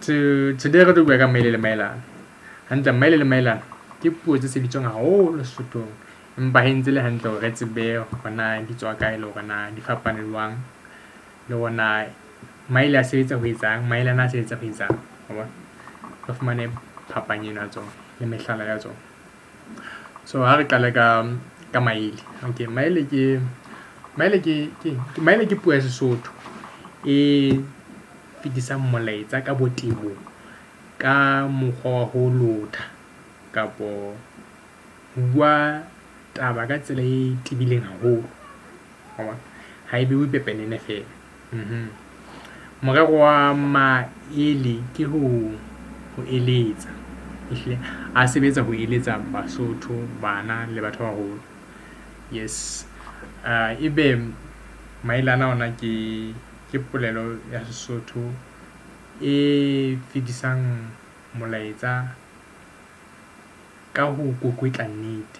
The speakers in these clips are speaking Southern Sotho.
Today re tlo bua ka maele le maelana. Hantle maele le maelana ke puo tse sebediswang haholo Sesothong, empa he ntse le hantle hore re tsebe hore na di tswa kae, le hore na di fapane jwang, le hore na maele a sebetsa ho etsang, maelana a sebetsa ho etsang, wa bona. Re fumane phapang eno ya tsona le mehlala ya tsona. So ha re qale ka maele. Okay, maele ke puo ya Sesotho e fetisang molaetsa ka botebo ka mokgwa wa ho lotha kapo ho bua taba ka tsela e tebileng haholo, wa bona, ha e bewe pepenene feela. Morero wa maele ke ho eletsa, ehlile a sebetsa ho eletsa Basotho, bana le batho ba baholo. Yes, ebe maele ana ona ke polelo ya Sesotho e fetisang molaetsa ka ho kokwetla nnete.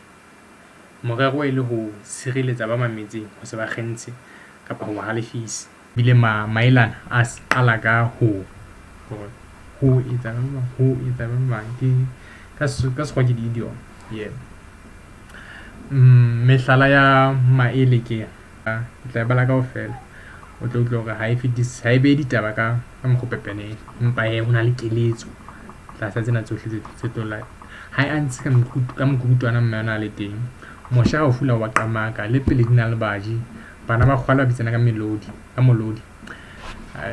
Morero e le ho sireletsa ba mametseng, ho se ba kgentshe kapa ho ba halefisa. Ebile maelana a qala ka ho, ho etsa ho etsa jwang ke ka sekgowa ke di-idiom, yeah. Mehlala ya maele ke ke tla e bala kaofela, o tlo utlwa hore ha e fetise, ha e behe ditaba ka mokgwa o pepenene, empa hee ho na le keletso tlasa tsena tsohle tse tlo . Ha e a ntshe ka mokudutwana mme ona a le teng. Mosha ha o fula wa qamaka, le pele di na le baji, bana ba kgwale ba bitsana ka melodi, ka molodi.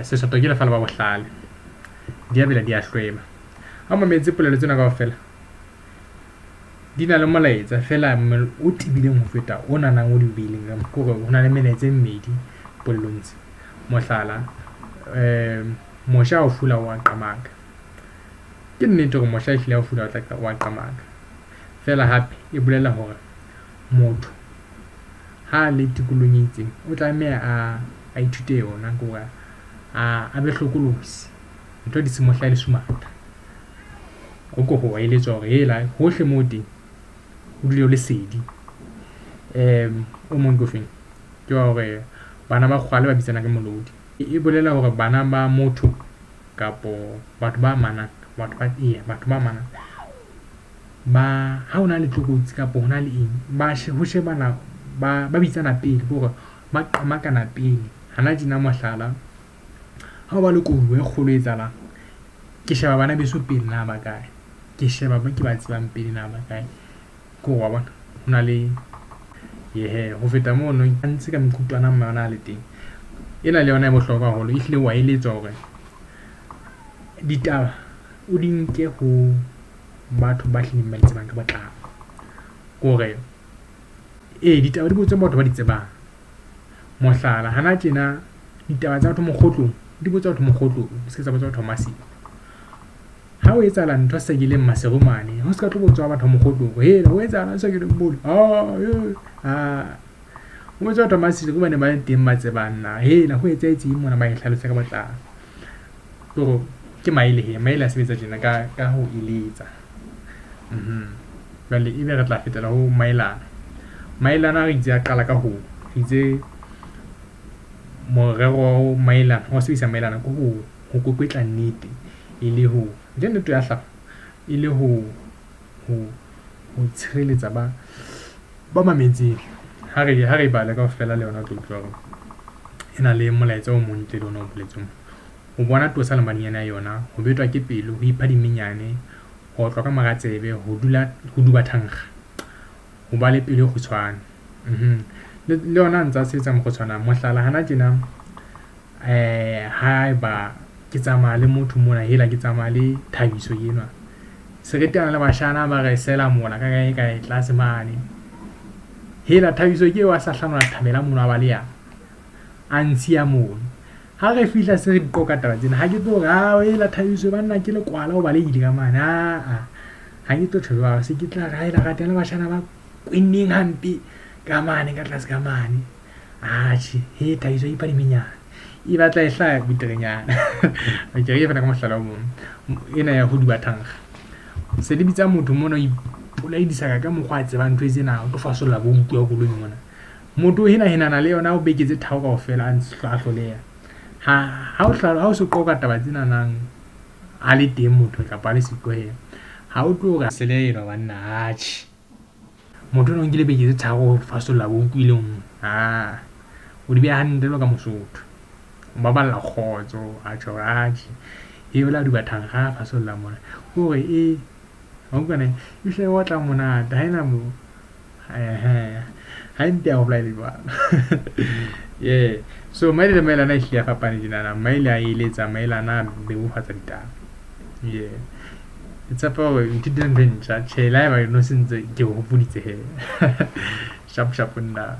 Sesotho ke lefa la ba bohlale, di a bela di a hlweba. Ha o mametse polelo tsena kaofela, di na le molaetsa feela o tebileng ho feta o nanang o di beileng ka, ke hore ho na le melaetsa e mmedi polelong tse. Mohlala, mosha ha o fula wa qamaka. Ke nnete hore mosha ehlile ha o fula o tla wa qamaka. Feela hape e bolela hore motho ha le tikolohong e itseng, o tlameha a ithute yona ke hore a be hlokolosi, ntho di se mo hlahele sumatha. O ko ho eletswa hore hela hohle moo teng o dule o le sedi. O mong ke ofeng, ke wa hore bana ba kgwale ba bitsana ka molodi. E bolela hore bana ba motho kapo batho ba amanang, batho ba eya batho ba amanang ba ha hona le tlokotsi kapo hona le eng, ba ho shebana ba bitsana pele, ke hore ba qamakana pele. Hana tjena mohlala, ha o ba le koduwa e kgolo e etsahalang, ke sheba bana beso pele na ba kae, ke sheba ba ke ba tsebang pele na ba kae, ke hore wa bona ho na le yehe. Ho feta mono a ntse ka mekutwana mme ona a le teng. Ena le yona e bohlokwa haholo, ehlile wa eletswa hore ditaba o di nke ho batho ba hlileng ba di tsebang ka botlalo. Ke hore ee, ditaba di botswe batho ba di tsebang. Mohlala, hana tjena ditaba tsa batho mokgotlong di botswa batho mokgotlong, di se ke tsa botswa batho Maseru. Ha ho etsahala ntho sekeleng Maseru mane, ho se ka tlo botswa batho mokgotlong, hela ho etsahala sekeleng mole, ha ho botswa batho Maseru ba ne ba le teng ba tsebang na, hela ho etsahetse eng mona, ba e hlalose ka botlalo. Ke hore ke maele he, maele a sebetsa tjena ka ho eletsa. Jwale ebe re tla fetela ho maelana. Maelana re itse a qala ka ho, re itse morero wa ho maelana, wa ho sebedisa maelana ke ho kokwetla nnete e le ho, ke nnete ya hlaha, e le ho tshireletsa ba mametseng. Ha re e bale kaofela le yona o tlo utlwa hore e na le molaetsa o montle le ona o boletsweng. Ho bona tosa le madinyane a yona, ho betwa ke pelo, ho ipha dimenyane, ho otlwa ka mora tsebe, ho dula ho duba thankga, ho ba le pelo e kgutshwane. Le yona a ntse a sebetsa mokgwa o tshwanang. Mohlala, hana tjena haeba ke tsamaya le motho mona, hela ke tsamaya le Thabiso enwa. Se re teana le bashana ba re sela mola ka kae kae tlase mane. Hela Thabiso ke eo a sa hlanola thabela mono a baleha, a ntshiya mono. Ha re fihla se re di qoqa taba tsena, ha ke tlo hore a hela Thabiso banna ke le kwala o balehile ka mane. Aa, ha ke tlo tjho jwalo, se ke tla re hela re teana le bashana ba kwenneng hampe ka mane ka tlase ka mane. Atjhe, he Thabiso ipha dimenyane. E batla e hlaha beterenyana. Okay, re e fana ka mohlala o mong. Ena ya ho duba thankga. Se le bitsa motho mona o ipolaedisa ka mokgwa a tsebang ntho tsena, o tlo fasolla bo utlwa koloi mona. Motho o hena-henana le yona o beke tse tharo kaofela a ntse a hloleha. Ha o hlalo, ha o se qoqa taba tsena nang, a le teng motho kapa a le siko he, ha o tlo hore sele enwa banna, atjhe. Motho o no nkile beke tse tharo ho fasolla bo nku e le nngwe, o di beha hantle jwalo ka Mosotho. O baballa kgotso, a tjho hore atjhe, e la duba thankga a fasolla mona. Ke hore e, wa utlwa ne, ehlile e otla monate, ha ena mo, ha e mpe haholo ha e le jwalo. Yeah, so maele le maele ana ehlile a fapane tjenana, maele a eletsa, maele ana a bebofatsa ditaba. Yeah, ke tshepa hore o ithutile ntho e ntjha. Tjhe, le haeba no se ntse ke o hopoditse he. Sharp sharp nna.